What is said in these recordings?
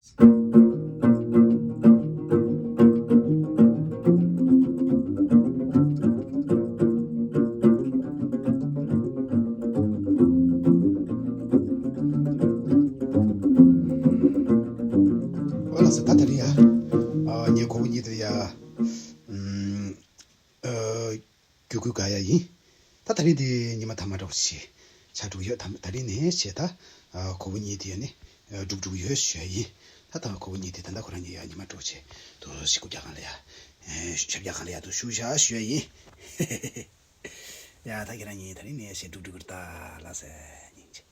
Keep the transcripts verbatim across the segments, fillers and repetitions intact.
ཨོ་ལགས་སོ། ད་དེ་རིང་ཡ། ཨ། ངའི་གོ་བོ་གཉིས་དེ་ཡ། ཨམ། ཨ། རྒྱུད་སྐུད་དགའ་ཡ་ཡིན། ད་དེ་རིང་དེ་ཉི་མ་ཐ་མ་འདྲ་བོ་ཞིག་ཆགས་འགྲོ་གི་ཡོད། ད་དེ་རིང་ནས་བྱས་ད། ཨ། གོ་བོ་གཉིས་དེ་ཡ་ནི། ཨ། སྒྲུག་སྒྲུག་ཡོད་ཞུ་ཡ་ཡིན། ད་ད་གོ་བོ་གཉིས་དེ་ད་ལྟ་ཁོ་རང་གཉིས་ཡ་ཉི་མ་འདྲ་བོ་བྱས་དུ་ཞིག་སྒོ་རྒྱག་གང་ལ་ཡ། ཨེ། ཞབས་རྒྱག་གང་ལ་ཡ་དུ་བཞུགས་བཞག་ཞུ་ཡ་ཡིན། ཡ། ད་ཁྱེད་རང་གཉིས་དེ་རིང་ནས་བྱས་སྒྲུག་སྒྲུག་གི་རེད་ད་ལ་ཟེར་ཉིན་གྱི།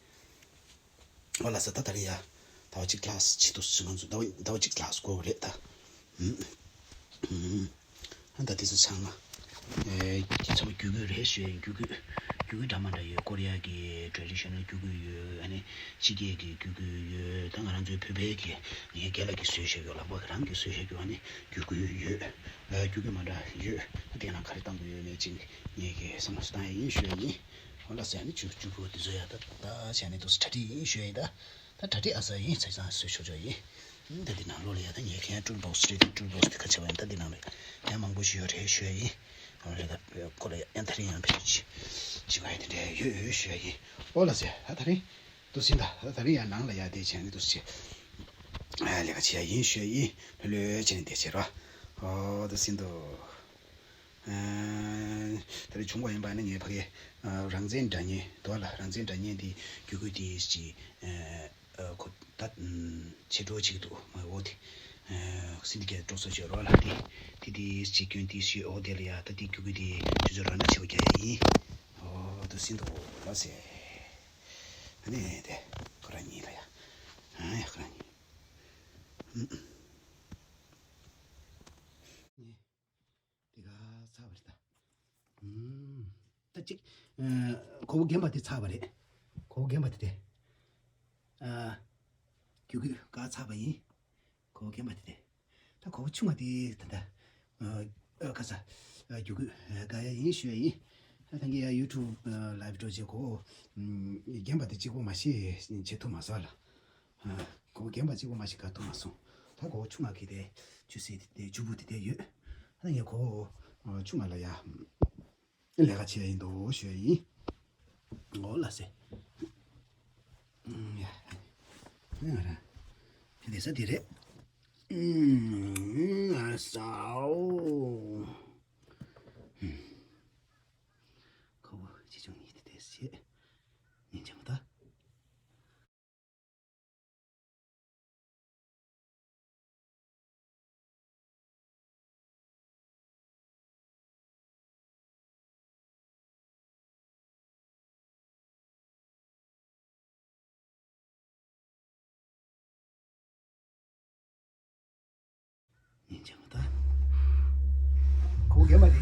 ཨོ་ལགས་སོ། ད་དེ་རིང་ཡ། ཟླ་བ་གཅིག་ལྷག་ཕྱིན་འདུག་ཟེར། ང་ཚོ་ཟླ་བ་ཟླ་བ་གཅིག་ལྷག་འགོར་བ་རེད་ད། ཨུམ། ཨུམ། ཨ། ད་དེ་ཚོ་ཚང་མ། ཨེ། དེ་ཚང་མ་རྒྱུད་སྐུད་རེད་ཞུ་ཡ་ཡིན། རྒྱུད་སྐུད། རྒྱུད་སྐུད་འདྲ་མ་འདྲ་ཡོད། ཀོ་རི་ཡ་གི་ཊེ་རེ་ཌི་ཤི་ནལ་རྒྱུད་སྐུད་ཡོད། ཨ་ནི་ཕྱི་རྒྱལ་གྱི་རྒྱུད་སྐུད་ཡོད། ད་ང་རང་ཚོའི་བོད་པའི་གི་ངའི་རྒན་ལགས་ཀྱིས་བཟོས་བཞག་ཡོད། ལག་པ་རང་གིས་བཟོས་བཞག་ཡོད། ཨ་ནི་རྒྱུད་སྐུད་ཡོད། ཨ། རྒྱུད་སྐུད་མ་འདྲ་ཡོད། ད་དེ་ནང་ག་རེ་བཏང་དགོས་ཡོད་མེད་ཅིག་ངས་ཀྱིས་བསམ་བློ་ཞིག་བཏང་ཡ་ཡིན་ཞུ་ཡ་ཡིན། ཨོ་ལགས་སོ། ཨ་ནི་རྒྱུད་རྒྱུད་སྐུད་དེ་བཟོ་ཡ་ད་ད་བྱས་ནས་འདུག་སེ་གྲ་སྒྲིག་ཡིན་ཞུ་ཡ་ཡིན་ད། ད་གྲ་སྒྲིག་ཨ་ས་ཡིན། ཆ་ཚང་བཟོས་ཆོག་ཆོག་ཡིན། ད་འདི་ནང་ལོགས་ལ་ཡ་ད་ངས་ཁྱེད་ཊུལ་བོག་སི་རེད། ཊུལ་བོག་སི་དེ་ག་ཆེ་བ་ཡིན། ད་འདི་ནང་ལ་ཡ་མང་པོ་ཞིག་ཡོད་རེད་ཞུ་ཡ་ཡིན། ཨོ་རེད། ད་ཁོ་ལ་ཡ་ཡང་དེ་རིང་ཡང་ཕལ་ཆེར་ཅིག་བ་ཡ་དེ་འདྲ་ཡོད་ཡོད་ཞུ་ཡ་ཡིན། ཨོ་ལགས་སེ། ད་དེ་རིང་འདུག་སེ་ཡིན་ད། ད་དེ་རིང་ཡ་ནང་ལ་ཡ་དེ་བྱས་ནས་འདུག་སེ་ཨ། ལས་ཀ་བྱེད་ཡ་ཡིན་ཞུ་ཡ་ཡིན། ལྷོད་ལྷོད་བྱས་ནས་བསྡད་བྱས་རོགས། ཨོ་འདུག་སེ་ཡིན་འདུག་ཨ། ད་རེས་བྱུང་བ་ཡིན་པ་ནི་ངས་ཕ་གི། ཨ། རང་བཙན་སྒྲ་སྙན་འདུག་བ་ལ། རང་བཙན་སྒྲ་སྙན་འདི་རྒྱུད་སྐུད་དེ་ཅིག་ཨ། ཁོ་ད་ཕྱི་དྲོ་ཅིག་འདུག་མ། འོ་དེ། ཨ། སིན་ཌི་ཀེཊ་སྤྲོད་སོ་བྱོས་རོགས་ལ། དེ་དེ་དེ་ཅིག་སྐྱོན་དེ་ཞུས། འོ་དེ་ལ་ཡ་ད་དེ་རྒྱུད་སྐུད་དེ་ཆུ་ཚོད་རང་འདྲ་ཆེ་བ་རྒྱག་ཡ་ཡིན། འོ་འདུག་སེ་འདུག་ལགས་སེ། ཨ་ནི་དེ་ཁོ་རང་གཉིས་ལ་ཡ། ཨ། ཡ་ཁོ་རང་གཉིས། ཨུམ། འདི་ག་ཚར་བ་རེད་ད། ཨུམ། ད་ཅིག་ཨ། གོ་བོ་རྒན་པ་དེ་ཚར་བ་རེད། གོ་བོ་རྒན་པ་དེ་དེ། ཨ། རྒྱུད་སྐུད་བཀག་ཚར་བ་ཡིན། གོ་བོ་རྒན་པ་དེ་དེ། ད་གོ་བོ་ཆུང་བ་དེ་ད་ལྟ། ཨ། ཨ། ཁ་ས། ཨ། རྒྱུད་སྐུད་ཨ། བཀག་ཡ་ཡིན་ཞུ་ཡ་ཡིན། ད་ད་གིན་ཡ་ཡུ་ཊུབ་ཨ། ལའིབ་འགྲོ་བྱེད་གོ། ཨུམ། རྒན་པ་དེ་གཅིག་པོ་མ་ཤེས་བྱེད་ཐུབ་མ་སོང་ལ། ཨ། གོ་བོ་རྒན་པ་གཅིག་པོ་མ་ཤེས་བཀག་ཐུབ་མ་སོང་། ད་གོ་བོ་ཆུང་བ་གི་དེ་ཆུ་སེར་དེ་དེ་ཆུ་བུར་དེ་དེ་ཡོད། ད་ངས་གོ་བོ་ཨ། ཆུང་བ་ལ་ཡ་ལས་ཀ་བྱེད་ཡ་ཡིན་འདུག་ཞུ་ཡ་ཡིན། འོ་ལགས་སེ། ཨུམ། ཡ། ང་རང་དེ་ས་དེ་རེད། ཨུམ། ཨ་ས། འོ། ཁོ་བོ་ཆེ་ཆུང་གཉིས་དེ་དེ་བྱེད། ཉིན་ཅང་ད། ཉིན་ཅང་ད། ཁོ་རྒན་པ་རེད།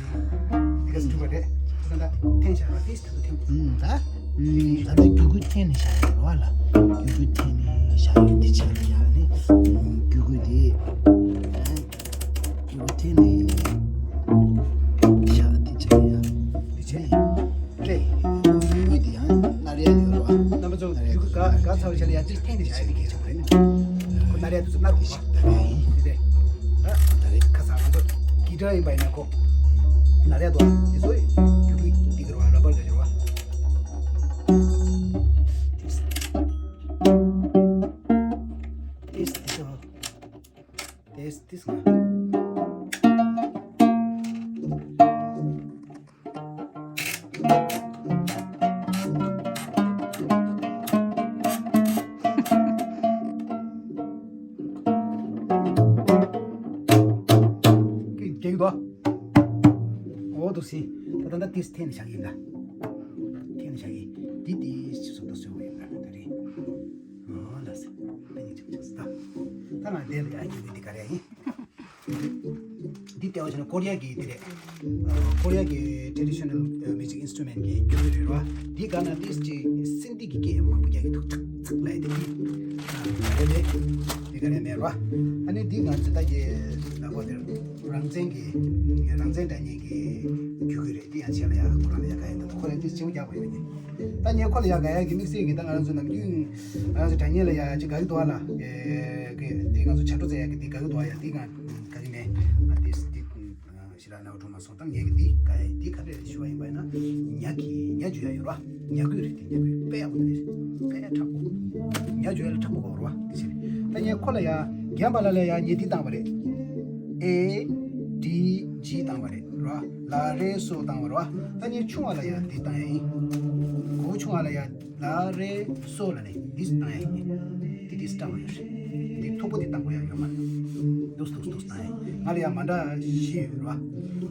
དེ་ག་སུ་ཐུག་པ་རེད། ད་ལྟ་འཐེན་བཞག་ར། ཏིས་ཐུག་འཐེན། ཨུམ། ད། ཨུམ། ད་ལྟ་རྒྱུད་སྐུད་འཐེན་ནས་བཞག་ཡོད་རེད་བ་ལ། རྒྱུད་སྐུད་འཐེན་ནས་བཞག་ཡོད། འདི་ཆ་ལ་ཡ་ནི། ཨུམ། རྒྱུད་སྐུད་དེ། ཨ། རྒྱུད་སྐུད་འཐེན་ནས་བཞག་འདི་ཆ་ལ་ཡ། འདི་ཆ་ཡིན། ཏེ། ཡུལ་དེ་ཡང་སྣར་ཡ་ཡོད་རེད་བ། རྣམ་པ་ཚོ་ཡུལ་ག་ག་ཚ་བ་ཆ་ལ་ཡ་ཏིས་འཐེན་ནས་བཞག་ཡ་དེ་གལ་ཆེན་པོ་རེད། ཁོ་སྣར་ཡ་དེ་ཚོ་སྣར་དགོས་པ། ད་རེད། ད་རེད། ཁ་ས་ང་ཚོ་གི་ཊར་ཡིན་པ་ཡིན་ན་ཁོ་སྣར་ཡ་དོ་དེ་ཚོ་རྒྱུ་གུ་འདི་གི་ར་བ་ར་བར་ག་ཅི་ར་བ། ཏིས་ཏིས་ཏིས་ཏིས་ང་། སྐད་སྐད་ཡོད་དོ། འོ་འདུག་སེ། ད་ད་ད་ཏིས་འཐེན་ནས་བཞག་ཡིན་ད། འཐེན་ནས་བཞག་ཡིན། འདི་འདི་ཞིག་སོང་ད་སོས་བ་ཡིན་ད་ད་རེད། འོ་ལགས་སེ། ད་ངས་ཅིག་ཅིག་ད། ད་ང་འདི་ལ་ཡ་ཡིན་འདི་ག་རེ་ཡིན། འདི་ལྟ་བ་བྱས་ན་ཀོ་རི་ཡ་གི་འདི་རེད། ཨ། ཀོ་རི་ཡ་གི་ཊེ་རེ་ཌི་ཤི་ནལ་མིའུ་ཟིག་ཨིན་སི་ཊུ་མེན་ཊི་གི་རྒྱུད་རེད་རོ། འདི་ག་ན་ཏིས་ཅིག་སིན་དྷི་གི་སྐད་མང་པོ་རྒྱག་གི་འདུག་ཚག་ཚག་ལབ་ཡ་དེ་འདི། ཨ། ག་རེ་མེད། འདི་ག་རེ་མེད་རོ། ཨ་ནི་འདི་ང་ཚོ་ད་གི་ལ་ཁོ་དེར། རང་བཙན་གྱི་རང་བཙན་སྒྲ་སྙན་གྱི་རྒྱུད་སྐུད་རེད། དེ་ཡང་བྱས་ལ་ཡ་ཁོ་རང་ལ་ཡ་དགའ་ཡ་འདུག་ཁོ་རང་ཅིག་སྤྱི་བོ་རྒྱག་པ་ཡོད་ཉིན། ད་ངས་ཁོ་ལ་ཡ་དགའ་ཡ་གི་དམིགས་བསལ་གྱི་ད་ང་རང་ཚོ་ནམ་རྒྱུན་ང་རང་ཚོ་སྒྲ་སྙན་ལ་ཡ་ཅིག་དགའ་གི་འདུག་ཨ་ལ། དེ་ང་ཚོ་བྱ་སྒྲོ་རྩེ་ཡ་གི་དེ་དགའ་གི་འདུག་ཨ། ཡ་དེ་ང་དགའ་གི་མེད། ང་དེ་དེ་ཞེ་དྲག་རྣ་བ་འགྲོ་མ་སོང་། ད་ངས་ཀྱི་འདི་ག་ཡ་འདི་ག་རེ་ཞུ་བ་ཡིན་པ་ཡིན་ན། ཉ་གི་ཉ་འཇུ་ཡ་ཡོད་ར། ཉ་གོས་རེད། དེ་ཉ་གོས་དཔེ་ཡག་པོ་རེད། དཔེ་མཁྲེགས་པོ། ཉ་འཇུ་ཡ་ལ་མཁྲེགས་པོ་གོ་ར་བ་དེ་བྱས་ནས། ད་ངས་ཁོ་ལ་ཡ་རྒན་པ་ལ་ལ་ཡ་ངས་འདི་བཏང་བ་རེད། ཨེ་ཌི་ཇི་བཏང་བ་རེད་ར། ལ་རེ་སོ་བཏང་བ་ར་བ། ད་ངས་ཆུང་བ་ལ་ཡ་འདི་བཏང་ཡ་ཡིན། གོ་ཆུང་བ་ལ་ཡ། ལ་རེ་སོ་ལ་ནི་འདི་བཏང་ཡ་ཡིན། འདི་འདི་སྟངས་ཡོད་རེད། འདི་མཐུག་པོ་འདི་བཏང་དགོས་ཡ་ཡོད་མ་རེད། འདུག་འདུག་འདུག་བཏང་ཡ་ཡིན། ང་ལ་ཡ་མ་འདྲ་བཞི་ཡོད་རེད་བ།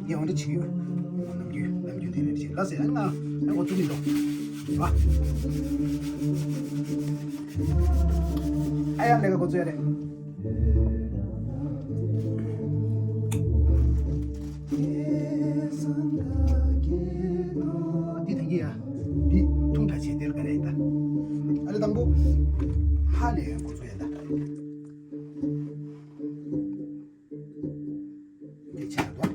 ངས་འོ་འདྲ་བྱེད་ཀྱི་ཡོད། ནམ་རྒྱུན་ནམ་རྒྱུན་དེ་ནས་བྱེད་ལ་ཟེར་ཨ་ང་ང་འགོ་བཙུགས་མི་འདུག་བ། ཨ་ཡ་ལས་ཀ་འགོ་བཙུགས་ཡ་རེད། འདི་ཐང་གི་ཡ། འདི་ཐུང་དྲགས་བྱས་དེར་ག་རེ་ཡིན་ད། ཨ་ལེ་དང་པོ། ཧ་ནས་འགོ་ཚུགས་ཡ་ད། འདི་ཆེ་ལ་དོ།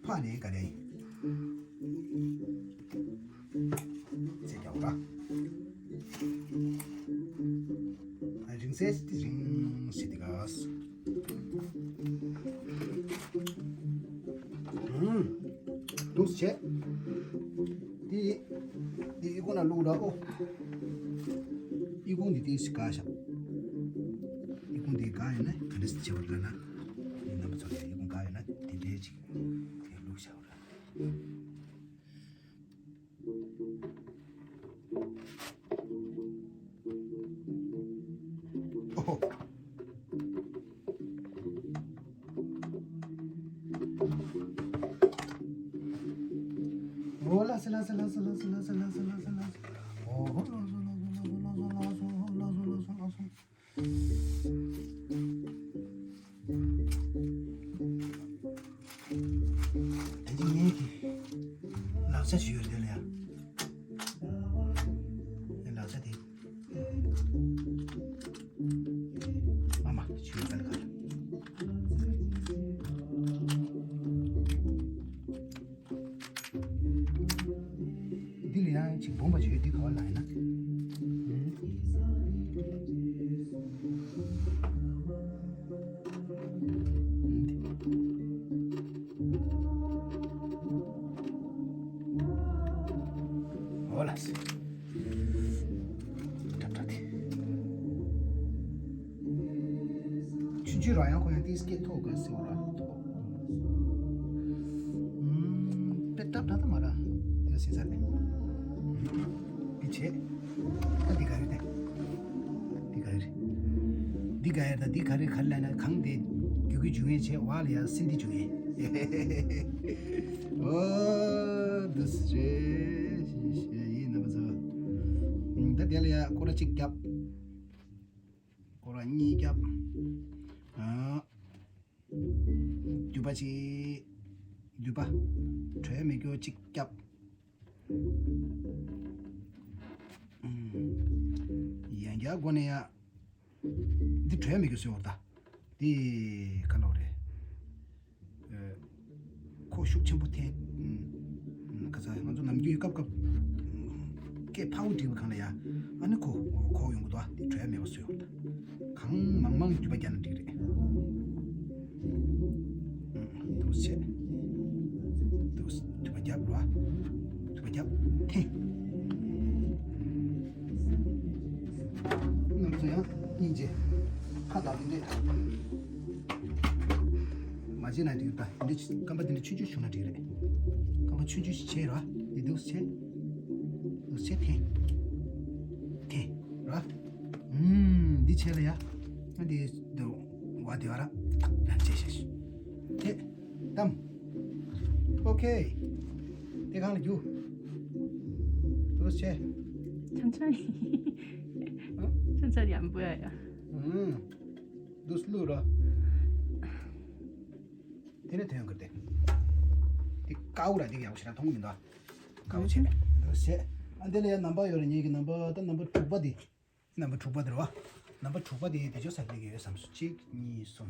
ཕ་ནས་ག་རེ་ཡིན། ཚེ་རྒྱ་བོ་ར། རིང་སེ་སི་རིང་སེ་དི་ག་སི། ཨུམ། འདུག་སེ་བྱས། འདི་འདི་ཨི་ཁུང་ན་བླུགས་ར་ཨོ། ཨི་ཁུང་འདི་ཏིས་ག་ཤ། ཨི་ཁུང་འདི་ག་ཡིན་ན་ག་འདྲ་སེ་བྱེད་པ་རེད་ན། འདི་རྣམ་པ་ཚོ་ལ་ཨི་ཁུང་ག་ཡིན་ན་དེ་འདྲའི་ཅིག་དེ་བླུགས་ཤ་བ་ར། དེ་ངེད་ཀྱི་ལག་ཆ་ཞིག་ཡོད་དེ་ལ་ཡ། ལག་ཆ་དེ། ཨ་མ་ཞུ་ཡ་ག་ལ་ག་ལ། འདི་ལ་ཡང་ཅིག་སྦོམ་པ་ཅིག་ཡོད། འདི་ག་བ་ལ་ཡིན་ན། འོ་ལགས་སེ། ཏྲབ་ཏྲ་དེ། ཆུང་ཆུང་རང་ཡང་ཁོ་ཡང་ཏིས་སྐད་ཐོག་ག་སེ་འོ་ར་ཐོག་ཨུམ། དཔེ་ཏྲབ་ཏྲ་ད་མ་ར། དེ་སེ་ས་རེད། འདི་བྱས། ད་འདི་ག་རེད་དེ། འདི་ག་རེད། འདི་ག་རེད་ད། འདི་ག་རེད་ག་རེ་ལབ་ན་གང་དེ་རྒྱུ་གི་རྒྱུ་ངན་བྱས་བ་ལ་ཡ་སིན་འདི་རྒྱུ་ངན། ཨོ་འདི་སེ་རེད། ཡིན་ནམ་བཟོ། ད་དེ་ལ་ཡ་སྐོར་ར་གཅིག་བརྒྱབ། སྐོར་ར་གཉིས་བརྒྱབ། ཨ། མདུད་པ་གཅིག་མདུད་པ། དྲོད་མེད་རྒྱུ་གཅིག་བརྒྱབ། ཨུམ། ཡང་བསྐྱར་སྒོ་ནས་ཡ། འདི་དྲོད་མེད་རྒྱུ་བཟོས་བར་ད། འདི་ག་ལོག་རེད། ཨ། ཁོག་ཤུགས་ཆེན་པོ་འཐེན། ཨུམ། ག་ཚ་ང་ཚོ་ནམ་རྒྱུན་སྐབས་སྐབས་སྐད་ཕར་འུ་འགྲིག་པ་གང་ལ་ཡ། ཨ་ནི་ཁོ་ཁོག་ཡོང་གི་འདུག་ཨ། དེ་དྲོད་མེད་པ་བཟོས་ཡོང་ད། གང་མང་མང་མདུད་པ་རྒྱག་ན་འགྲིག་རེད། ཨུམ། འདུག་སེ་བྱས། འདུག་སེ་མདུད་པ་རྒྱབ་རོ། མདུད་པ་རྒྱབ་འཐེན། ང་ཚོ་ཡང་སྙིང་རྗེ། ཁ་བཏགས་འདི་འདྲས། མ་བྱས་ན་འགྲིག་ད། འདི་རྐང་པ་འདི་འདྲ་ཆུང་ཆུང་བྱུང་ན་འགྲིག་རེད། རྐང་པ་ཆུང་ཆུང་ཞིག་བྱས་ར། འདི་འདུག་སེ་བྱས། འདུག་སེ་བྱས་འཐེན། འཐེན་ར། ཨུམ། འདི་བྱས་ལ་ཡ། འདི་འདུག་བ་དེ་བ་ར། ཡ་བྱས་བྱས་བྱས། དེ། གཏམ། ཨོ་ཁེ། དེ་གང་ལ་རྒྱུ། འདུག་སེ་བྱས། 천천히. ཨ། 천천히 안 보여요. ཨུམ། འདུག་སེ་བླུགས་ར། དེ་ནས་ཐོན་གི་རེད་དེ། དེ་དཀར་པོ་ར་དེ་གི་ཡག་པོ་ཞེ་དྲག་མཐོང་གི་མི་འདུག་དཀར་པོ་བྱས་ནས་འདུག་སེ་བྱས། ཨ་འདི་ལ་ཡ་རྣམ་པ་ཡོད་རེད། ངེད་ཀྱི་རྣམ་པ་ད་རྣམ་པ་དྲུག་པ་དེ། རྣམ་པ་དྲུག་པ་དེ་རེད་བ། རྣམ་པ་དྲུག་པ་དེ་དེ་ཅོག་ས་དེ་གི་ཡོད་བསམ་སོང་། གཅིག་གཉིས་གསུམ།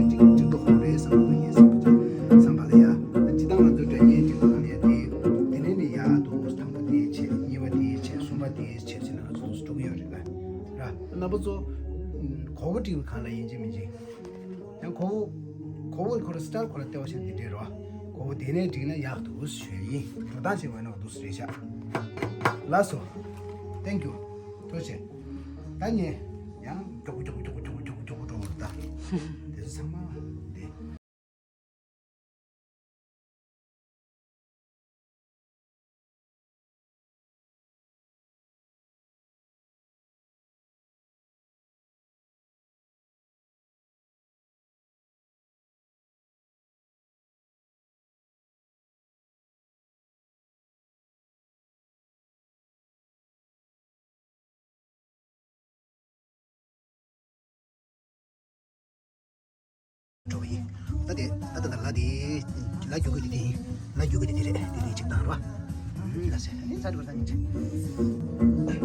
ནས་འགྲིག་འགྲིག་པ་ཁོ་རེད་བསམ་གྱི་འདུག་ངས་བསམ་པ་བྱས་བསམ་པ་ལ་ཡ། སྤྱིར་བཏང་ང་ཚོ་སྒྲ་སྙན་འགྲིག་པ་གང་ལ་ཡ་དེ་དེ་ནས་ནི་ཡ་འདུག་དང་པོ་དེ་བྱས་གཉིས་པ་དེ་བྱས་གསུམ་པ་དེ་བྱས་བྱས་ནས་ང་ཚོ་འདུག་སེ་འགྲོ་གི་ཡོད་རེད་ལ། ར་རྣམ་པ་ཚོ་གོ་བ་འགྲིག་པ་གང་ལ་ཡིན་གཅིག་མིན་གཅིག་ཡང་གོ་བོ་གོ་བོ་ཁོ་ར་སི་ཊལ་ཁོ་ར་ལྟེ་བ་ཞིག་འདི་འདྲས་རོ། གོ་བོ་དེ་ནས་འགྲིག་ན་ཡག་འདུག་ཞུ་ཡ་ཡིན། འགྲོ་སྟངས་ཤིག་འོས་ན་འདུག་སེ་རེད་ཤག་ལགས་སོ། Thank you། ཐུགས་རྗེ་ཆེ། ད་ངས་ཡང་མགྱོགས་པོ་མགྱོགས་པོ་མགྱོགས་པོ་མགྱོགས་པོ་མགྱོགས་པོ་འགྲོ་བར་ད། དེ་ ཚང་མ་དེ། འགྲོ་བ་ཡིན། ད་དེ་ད་ད་ད་ལ་དེ་ལ་རྒྱུག་གི་དེ་དེ་ཡིན། ལ་རྒྱུག་གི་དེ་དེ་རེད། དེ་དེ་ཅིག་བཏང་རོགས། ལ་སེ་ནི་ཚ་འགྲོ་ད་ཡིན་ཅིག་ད་དེ།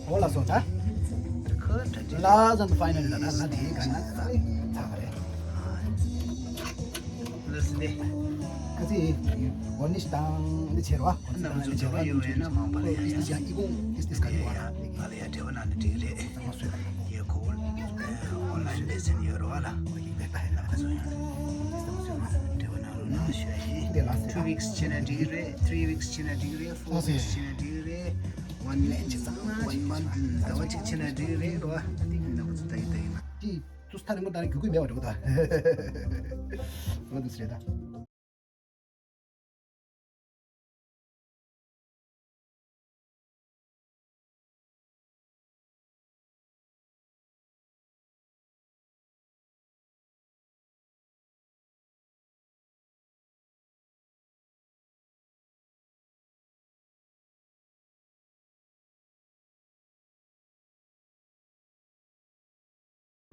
འོ་ལགས་སོ་ད། ཁོ་ད་དེ། Last and final ལ་ད་ལ་དེའི་ག་ན་ཚ་ག་རེད། ལགས་སོ་དེ། ཁ་ཚི་གོ་ནི་ཤི་དང་འདི་ཆེ་རོ། ཨ་ན་མ་ཚོ་ཚོ་ཡོད་ཡོད་ན་མང་པ་ལ་ཡ་ཡ། ཨིས་ཏི་ཡ་ཨི་གུང་ཨིས་ཏི་ཡ་ཨི་གུང་ཡ་ཡ། ང་ལ་ཡ་འབྲེལ་བ་གནང་ན་འགྲིག་རེད། ཚང་མ་སོས་པ་ཡིན། ཡ་ཁོ་ཨོན་ལ་ཡིན་ལེ་སན་ཡོད་རོ་ལ། འོ་ཡིན་པས་ད་ཡིན་ན་ཁ་ཚོ་ཡང་འབྲེལ་བ་གནང་རོགས་གནང་ཞུ་ཡ་ཡིན། འདི་ལ་སེ། Two weeks བྱས་ན་འགྲིག་རེད། Three weeks བྱས་ན་འགྲིག་རེད། Four weeks བྱས་ན་འགྲིག་རེད། One month ཟླ་བ་གཅིག་བྱས་ན་འགྲིག་རེད་རོ། ཨ་ནི་ཡིན་ན་ཁོ་ཚོ་ད་ཡིན་ད་ཡིན་ན། དེ་དུས་ཐག་རིང་པོ་ད་རྒྱུག་གི་མེད་པ་འགྲོ་ད། ང་དུས་རེད་ད།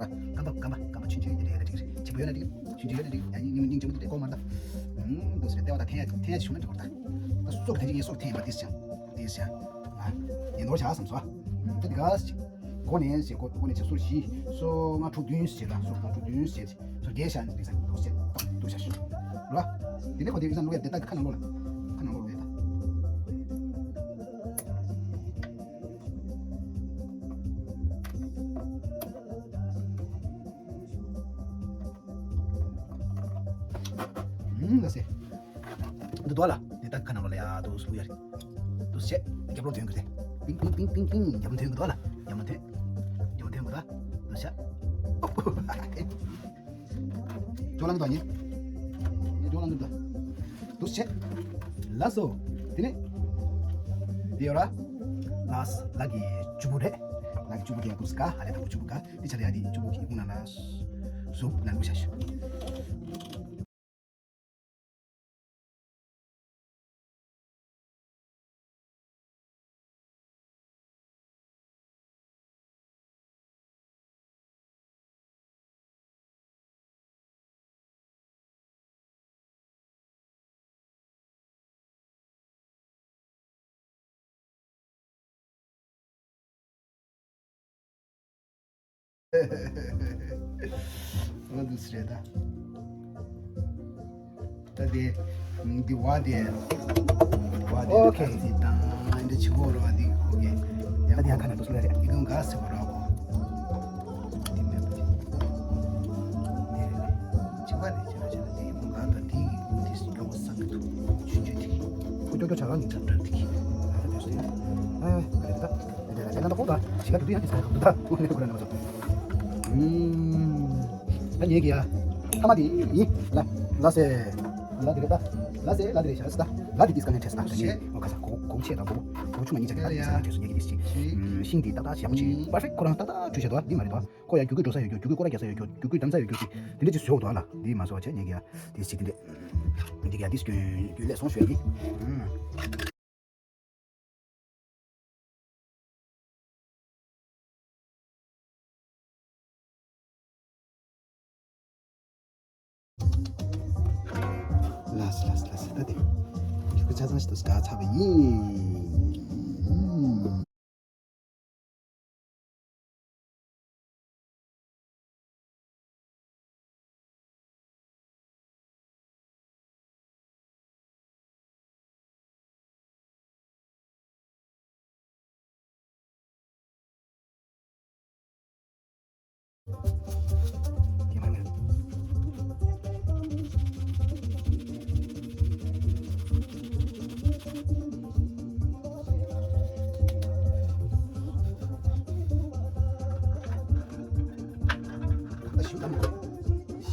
རྐང་པ་རྐང་པ་རྐང་པ་ཆུང་ཆུང་ཡོད་ན་འགྲིག་རེད། ཆེན་པོ་ཡོད་ན་འགྲིག་ཆུང་ཆུང་ཡོད་ན་འགྲིག་ཡང་སྙིང་སྙིང་རྗེ་མོ་དེ་ལྟ་གོ་མ་ལྟ། ཨུམ་འདུག་ཟེར་ལྟེ་བ་དང་འཐེན་ཡ་འཐེན་ཡ་ཞིག་བྱུང་ན་འགྲིག་གོ་ད། ད་སྲོག་དེ་འཇིག་ངའི་སྲོག་འཐེན་ཡ་མ་དེ་ཞང་དེ་ཞང་ང་ཡིན་ནོར་བྱ་བསམ་སོ། ད་འདི་ག་ཞིག་གོ་ནས་ཞེས་གོ་གོ་ནས་ཆེ་སོར་བཞི་སོ་ལྔ་དྲུག་བདུན་ཞེས་དང་སོ་ལྔ་དྲུག་བདུན་ཞེས་སོ་བརྒྱད་ཞག་འདི་ཟེར་འདུག་ཟེར་འདུག་ཞག་ཞུ་ར། དེ་ནས་གོ་དེ་ཡིན་ས་འགྲོ་ཡ་དེ་ད་ཁ་ནང་ལོག་ལ་ཁ་ནང་ལོག་ལ་ཡ་ད། ཨུམ་ལ་སེ། འདི་དོ་ལ་འདི་ད་ཁ་ནང་ལོག་ལ་ཡ་དོ་སུ་ཡ་རེད། དོ་ཤེ་རྒྱབ་ལོག་ཐོན་གི་རེད། ཏིང་ཏིང་ཏིང་ཏིང་ཏིང་རྒྱབ་ལོག་ཐོན་གི་དོ་ལ་རྒྱབ་ལོག་ཐོན། རྒྱབ་ལོག་ཐོན་གི་དོ་དོ་ཤ། ཇོ་ལང་གི་དོ་ཉེ། ཇོ་ལང་གི་དོ། དོ་ཤེ། ལ་སོ། དེ་ནས། དེ་ཡོད་ར། ལ་སི་ལ་གི་ཅུ་བུ་རེད། ལ་གི་ཅུ་བུ་དེ་ཡང་དུས་ག་ཧ་ལས་དང་པོ་ཅུ་བུ་ག་དེ་ཆ་ལ་ཡ་དེ་ཅུ་བུ་གི་ཀུང་ན་ལ་སུབ་ན་ལུ་ཤ་ཤུ། ང་འདུག་སེ་རེད་ད། ད་དེ་འདི་བ་དེ་བ་དེ་ཨོ་ཁེ། ཨ་ཙི་དང་འདི་ཆུ་བོ་རོ་འདི་ཨོ་ཁེ། ཡ་ད་དེ་ཡང་ཁ་ན་འདུག་སེ་རེད། ཡི་གུ་འགའ་སེ་བ་རོ་གོ། འདི་མེད་པ་ཅིག་འདི་རེད། ཆུ་བ་དེ་ཆུ་བ་ཆུ་བ་དེ་ཡི་གུ་འགའ་ད་དེ་ཡི་གུ་དེ་སྐྱོ་བོ་ས་གི་འདུག་ཆུ་ཆུ་དེ་ཁོ་སྐྱོ་སྐྱོ་ཆ་ལ་ནི་ཁྲབ་ཁྲབ་དེ་ཨ་ད་དེ་སེ་ཨ་རེད་ད། དེ་ལ་དེ་ལ་ད་ཁོ་ད་ཞི་ག་དུ་དུ་ཡང་དེ་ས་ག་དུ་ད་ཁོ་ནི་ཁོ་ར་ན་མ་ཚོ། ད་ཉེ་གི་ཡ། ཐ་མ་དེ་ཡིན། ལ་ལ་སེ། ལ་དེ་རེད་ད། ལ་སེ་ལ་དེ་རེད་ཤ་སི་ད། ལ་དེ་དིས་ཀ་ནས་ཁྲེས་ད། ད་ཉེ་ཨོ་ཁ་ས་གོ་གོ་ཆེ་ད་གོ་གོ་ཆུང་མ་ཉིན་ཆ་གི་ལ་དེ་དིས་ཀ་ནས་ཁྲེས་སུ་ཉེ་གི་དིས་ཅི། ཤིང་དེ་ཏག་ཏག་ཞེ་པོ་ཆེ་པར་ཕེག་ཁོ་རང་ཏག་ཏག་བྲུས་བྱས་འདུག་འདི་མ་རེད་དོ། ཁོ་ཡ་རྒྱུ་གུ་འགྲོ་ས་ཡོད་རྒྱུ་རྒྱུ་གུ་སྐོར་ར་རྒྱག་ས་ཡོད་རྒྱུ་རྒྱུ་གུ་འདམ་ས་ཡོད་རྒྱུ་ཅི། དེ་འདྲ་ཅི་བཟོས་འདུག་ཨ་ལ། འདི་མ་བཟོ་བ་བྱས་ཉེ་གི་ཡ། དེ་ཅི་དེ་འདྲ། འདི་གི་ཡ་དིས་སྐྱོན་རྒྱུ་ལས་སོང་ཞུ་ཡ་གི། ལགས་སོ་ལགས་སོ་ལགས་སོ། ད་དེ་ཁྱོད་ཀྱི་ཆ་ཚང་ཞིག་ཏུ་དཀའ་ཚ་བ་ཡིན།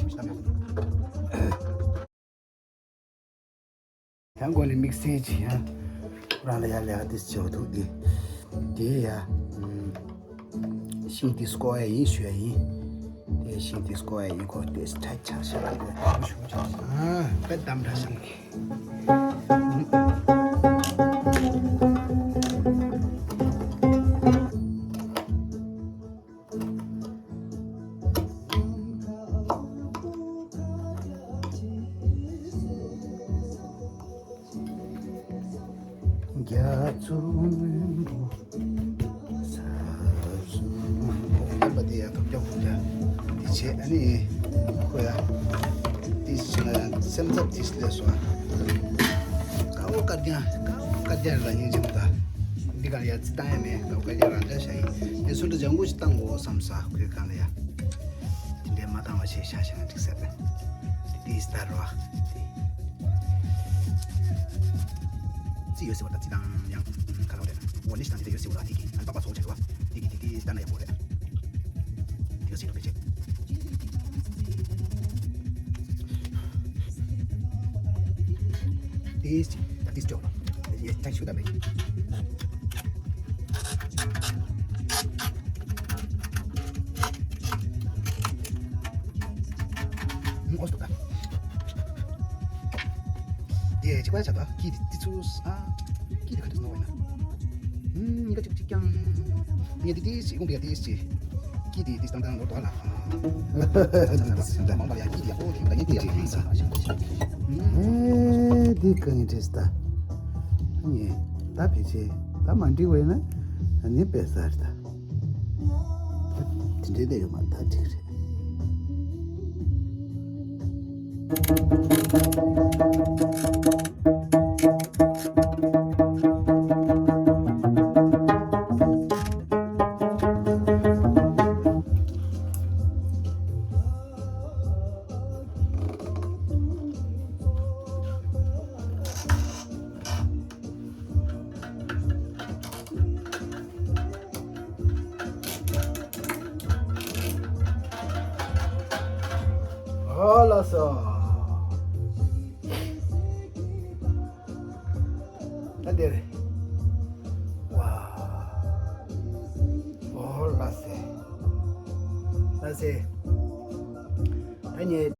ཡང་སྒོ་ནས་དམིགས་བསལ་གྱི་ཡང་ཁོ་རང་ལ་ཡ་ལས་ཀ་ཏིས་བྱེད་འདུག་འདི། དེ་ཡ། ཤིང་འདི་སྐོར་ཡ་ཡིན་ཞུ་ཡ་ཡིན། དེ་ཤིང་འདི་སྐོར་ཡ་ཡིན་ཁོ་དེ་ཁྲ་ཆག་ཤག་ལ་དེ་ཞུ་ཆག་ཤག་ཨ་དཔེ་གཏམ་འདྲ་ཤག་རྒྱ་མཚོ་མོན་པོ་ས་གསུམ་པོ་བསྟན་པ་དེ་ཡང་ཐོབ་རྒྱ་ཧོབ་རྒྱ་དེ་བྱས། ཨ་ནི་ཁོ་ཡ་དེ་བྱས་ན་ཡང་སེམས་འཚབ་དེ་སླེབས་སོང་། ཀའོ་དཀར་རྒྱན་ཀའོ་དཀར་རྒྱན་ལ་སྙིང་རྗེ་མོ་ད། འདི་ག་ལ་ཡ་རྩི་བཏང་ཡ་མེད། ཀའོ་དཀར་རྒྱན་རང་འཇགས་བཞག་ཡིན། དེ་སུ་འདྲ་ལྗང་གུ་ཞིག་བཏང་དགོས་བསམ་ས། ཁོའི་སྒང་ལ་ཡ་དེ་འདྲའི་མ་བཏང་བ་བྱས་བཞག་བཞག་ན་འགྲིག་ས་རེད། དེ་ལྟར་བ། རྩི་ཡོད་ཟེར་བ་དང་རྩི་བཏང་ཡང་ཁ་ལོ་རེད། འོ་ནི་ཞིག་དང་འདི་འདྲ་ཡོད་ཟེར་བ་དང་དེ་གི་ཨ་ནི་པགས་པ་ཚོགས་བྱས་བ་དེ་གི་དེ་དེ་ལྟར་ན་ཡག་པོ་རེད། དེ་ག་ཟེར་འགྲོ་ཕལ་ཆེར། དེ་ད་དེ་སྐྱོ་ཡེ་ཐེངས་ཤུ་ད་མེད། ཨོ་སྟོ་ད། དེ་ཅི་པ་ཆ་ད་ཀི་དེ་དེ་ཚུ་ཨ་ཀི་དེ་ག་དུ་ནོ་ཡིན་ན། ཨུམ། ཉི་ག་ཅིག་ཅིག་ཀྱང་། ངས་དེ་དེ་ཞིག་ཀུང་དེ་དེ་ཞིག་ཀི་དེ་དེ་སྟང་སྟང་ལོ་དོ་ལ། ཨེ་དེ་གང་ཡིན་དྲིས་ད། ངས་ད་ཕལ་ཆེར་ད་མ་འགྲིག་པ་ཡིན་ན་ནི་དཔེ་གསར་ད། དེ་འདྲའི་དེ་ཡོད་མ་ད་འགྲིག་རེད། ཨོ་ལགས་སོ། ད་འདིར། ཝ། ཨོ་ལགས་སེ། ལགས་སེ། ད་ངས།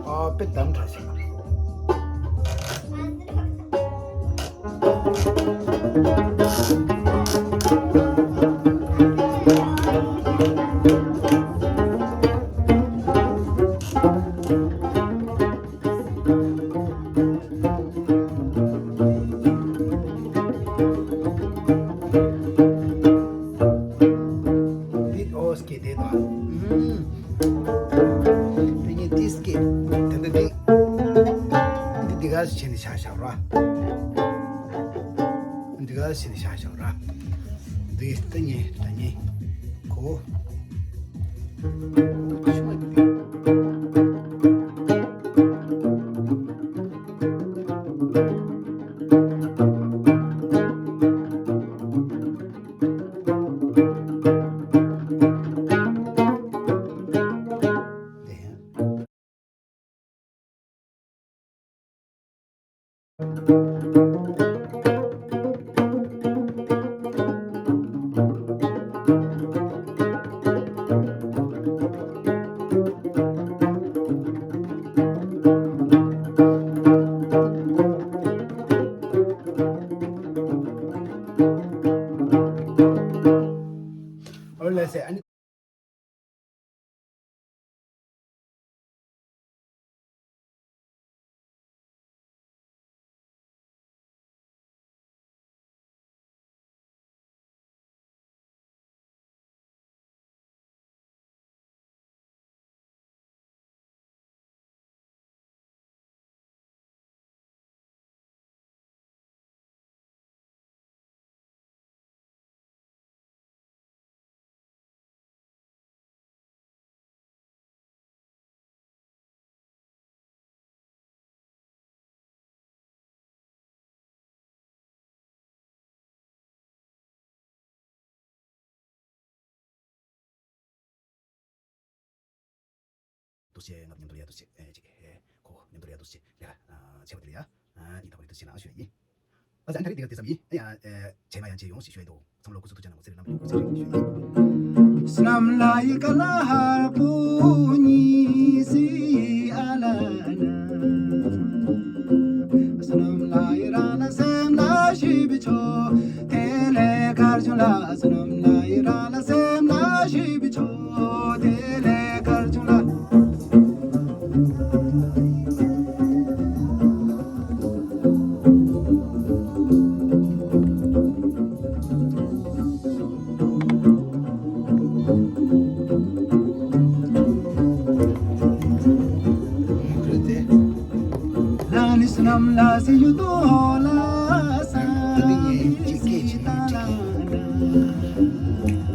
ཨ་དཔེ་དམ་དྲག་ཞིག་འདི་ཨོ་སྐད་དེ་དང་། དེ་ཉིད་འདི་སྐད་དེ་འདི་འདི་འདི་ག་ཞིག་བྱས་ནས་བཞག་བཞག་ར། འདི་ག་ཞིག་བྱས་ནས་བཞག་བཞག་ར། འདི་ལྟ་ཉེ་ལྟ་ཉེ་གོ། ཨོ་ལེ་སེ་ཨ་ནི། འདུ་ཤེས་ངབ་མཉམ་དུ་ལ་ཡ་འདུ་ཤེས་ཨེ་ཅིག་ཧེ་ཁོ་མཉམ་དུ་ལ་ཡ་འདུ་ཤེས་ལས་ཀ་བྱེད་པ་དེ་ལ་ཡ་ཨ་ཉིན་ཐག་པ་རེད་འདུ་ཤེས་ན་ཞུ་ཡ་ཡིན། ཨ་ཙི་ཨ་ནི་ད་རེས་འདི་ག་དེ་ཙམ་ཡིན། ཨ་ཡ་ཨེ་རྗེས་མ་ཡང་རྗེས་ཡོང་ཞེས་ཞུ་ཡ་འདུག་བསམ་བློ་སྐུ་གཟུགས་ཐུགས་ཅག་ནང་གོ་ཚེ་རིང་རྣམ་པ་ཡོང་སྐུ་ཚེ་རིང་ཞུ་ཡ་ཡིན། སྣམ་ལ་ཡི་ཀ་ལ་ཧར་པོ་ཉི་སི་ཨ་ལ་ན། སྣམ་ལ་ཡི་ར་ལ་སེམས་ལ་ཤི་བི་ཆོ། དེ་ལས་གར་ཆུང་ལ་སྣམ་ལ་ཡི་ར་ལ་སེམས་ལ་ཤི་བི་ཆོ། དེ་ལས་གར་ཆུང་ལ། ལ་ནི་སྣམ་ལ་སེ་ཡུ་ཏོ་ལ་ས་ད་དེ་ངས་ཅིག་སྐད་ཅིག་ནས་ཅིག་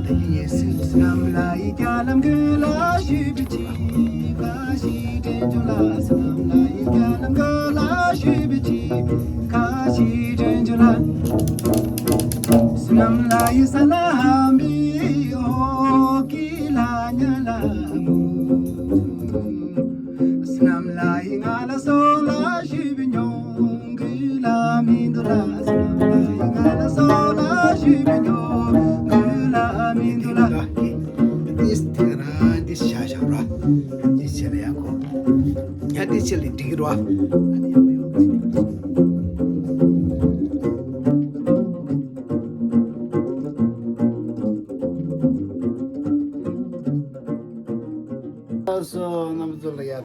ད་དེ་ངས་སེ་སྣམ་ལ་ཡི་རྒྱ་ལམ་གུ་ལ་ཤི་བི་ཅི་ཀ་ཤི་དྲན་ཆུ་ལ་སྣམ་ལ་ཡི་རྒྱ་ལམ་གུ་ལ་ཤི་བི་ཅི་ཀ་ཤི་དྲན་ཆུ་ལ། སྣམ་ལ་ཡི་ས་ལ་ཧམ་བི་ཧོ་ཀི་ལ་ཉ་ལ་མུ། སྣམ་ལ་ཡི་ང་ལ་སོ་ལ་ཤི་བི་ཉོང་གི་ལ་མི་འདུག་ལ། སྣམ་ལ་ཡི་ང་ལ་སོ་ལ་ཤི་བི་ཉོང་གི་ལ་མི་འདུག་ལ། ཏིས་དེ་རང་ཏིས་ཤ་ཤ་ར། ཏིས་ཆེ་ལ་ཡ་ཁོ། ཡ་ཏིས་ཆེ་ལ་འགྲིག་ར། ཨ་ནི་ཡ་མ་ཡོང་གི། སོ་རྣམ་ཚོ་ལ་ཡ་